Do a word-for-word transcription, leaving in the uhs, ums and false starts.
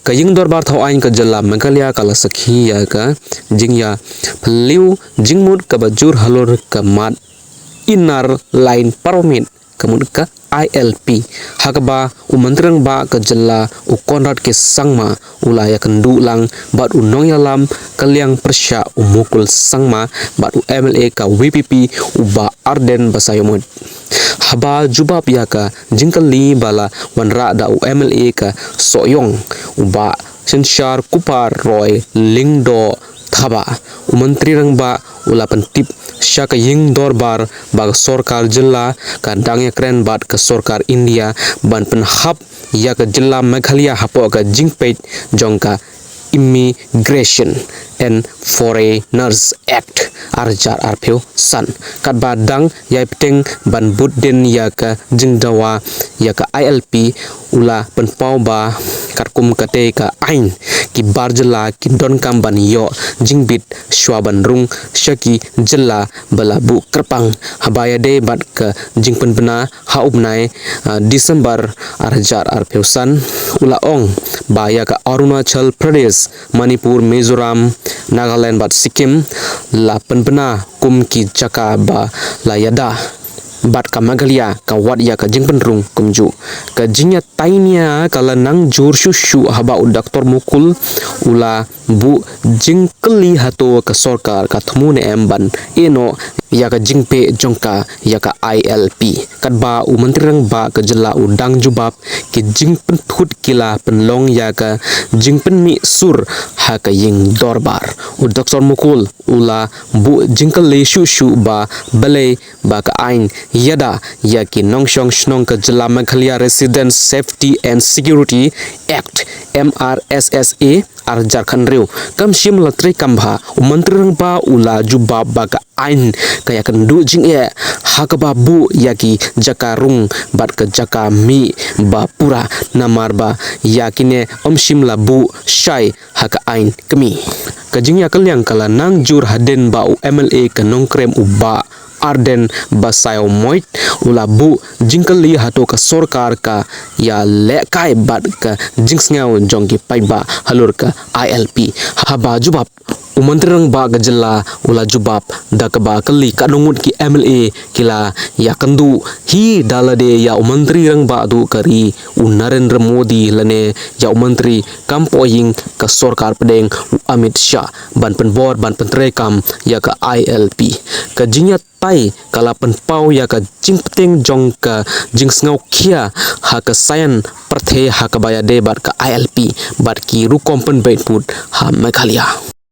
Ka Ïing Dorbar Thaw Aiñ ka jylla Meghalaya ka la sakhi ïa ka jingïaphylliew jingmut kaba jur halor ka mat Inner Line Permit, ka mut ka I L P, ha kaba u Myntri Rangbah ka jylla u Conrad K Sangma u la ïakynduh lang bad u nongïalam ka liang pyrshah u Mukul Sangma bad u M L A ka V P P u Bah Ardent Basaiawmoit. Haba jubab ïa ka jingkylli ba la wanrah da u M L A ka Sohiong, u Bah Synshar Kupar Roy Lyngdoh Thabah, u Myntri Rangbah u la pyntip sha ka Ïing Dorbar ba ka sorkar jylla ka dang ïakren bad ka sorkar India ban pynhap ïa ka jylla Meghalaya hapoh ka jingpeit jong ka Immigration and Foreigners Act ar hajar arphew san. Katba dang ïai bteng ban bud dien ïa ka jingdawa ïa ka I L P, u la pynpaw ba katkum katei ka aiñ, ki bar jylla ki donkam ban ïoh jingbit shuwa ban rung sha ki jylla ba la buh kyrpang. Haba ïadei bad ka jingpynbna ha u bnai, ah, December ar hajar arphew san, u la ong ba ïa ka Arunachal Pradesh, Manipur, Mizoram, Nagaland bad Sikkim la pynbna kum ki jaka ba la ïada, bad ka Meghalaya ka wad ïa ka jingpynrung kumjuh. Ka jingïatai nia ka la nang jur shuh shuh haba u Doctor Mukul u la buh jingkylli hato ka sorkar ka thmu ne em ban ïehnoh ïa ka jingpeit jong ka ïa ka I L P. Katba u Myntri Rangbah ka jylla u dang jubab, ki jingpynthut ki la pynlong ïa ka jingpynmih sur ha ka Ïing Dorbar. U Doctor Mukul u la buh jingkylli shuh shuh ba balei ba ka aiñ ïada ïa ki nongshong shnong ka jylla Meghalaya, Resident Safety and Security Act, M R S S A, ar hajar khathynriew, kam shym la treikam bha. U Myntri Rangbah u la jubab ba ka aiñ ka ïakynduh jingeh ha kaba buh ïa ki jaka rung bad ka jaka mih ba pura, namar ba ïa kine ym shym la buh shai ha ka aiñ kmie. Ka jingïakylliang ka la nang jur hadien ba u M L A ka Nongkrem u Bah Ardent Basaiawmoit u la buh jingkylli hato ka sorkar ka ïalehkai bad ka jingsngew jong ki paidbah halor ka I L P. Haba jubab, u Myntri Rangbah ka jylla u la jubab da kaba kylli katno ngut ki M L A ki la ïakynduh hi da lade ïa u Myntri Rangbah duh ka ri u Narendra Modi lane ïa u Myntri kam pohïing ka sorkar pdeng u Amit Shah ban pynbor ban pyntreikam ïa ka I L P. Ka jingïatai ka la pynpaw ïa ka jingpynteng jong ka jingsngewkhia ha ka saian pyrthei ha kaba ïadei bad ka I L P bad ki rukom pynbeit pud ha Meghalaya.